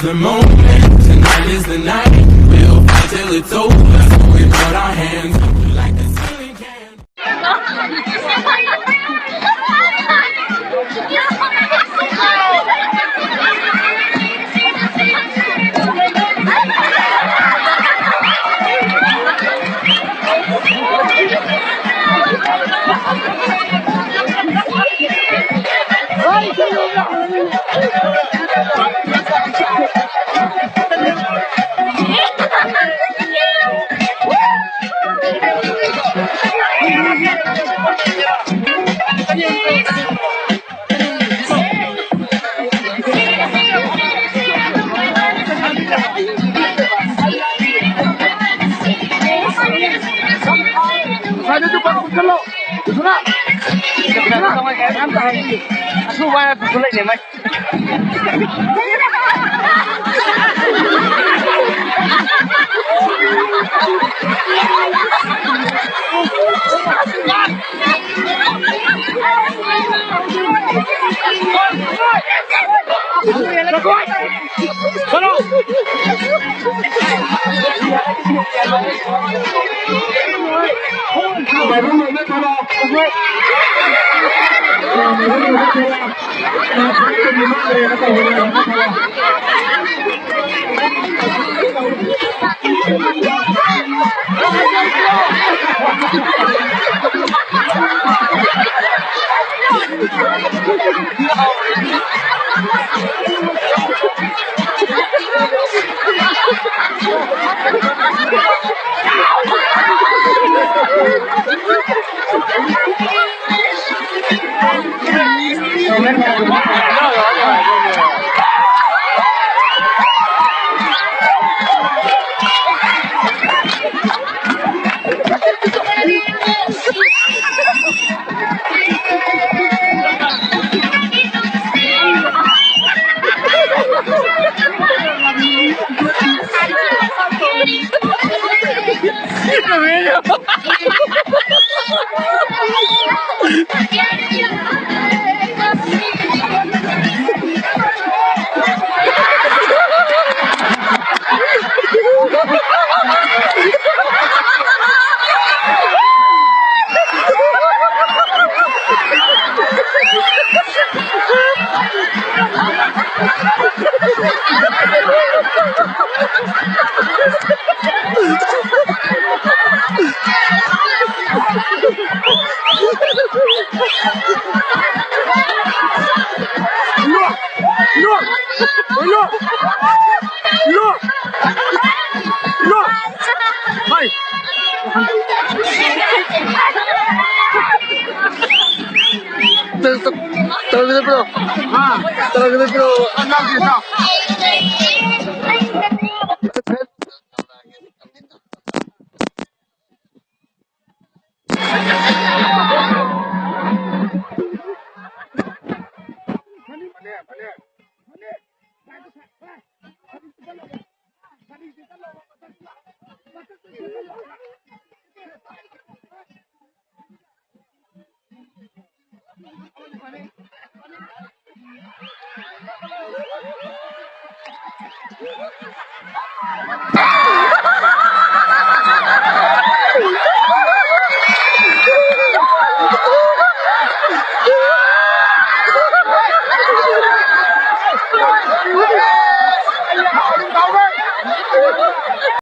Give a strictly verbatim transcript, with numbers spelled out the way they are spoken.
The moment, tonight is the night. We'll fight till it's over. So we put our hands up like the ceiling can. ꯑꯗꯨ ꯋꯥꯏ ꯄꯨꯈꯠꯂꯛꯏꯅꯦ ꯃꯥꯏ꯫ Look! Look! Look! Look! Look! Hey! Talaga na, bro. Ah. Talaga na, bro. Ang lagi na.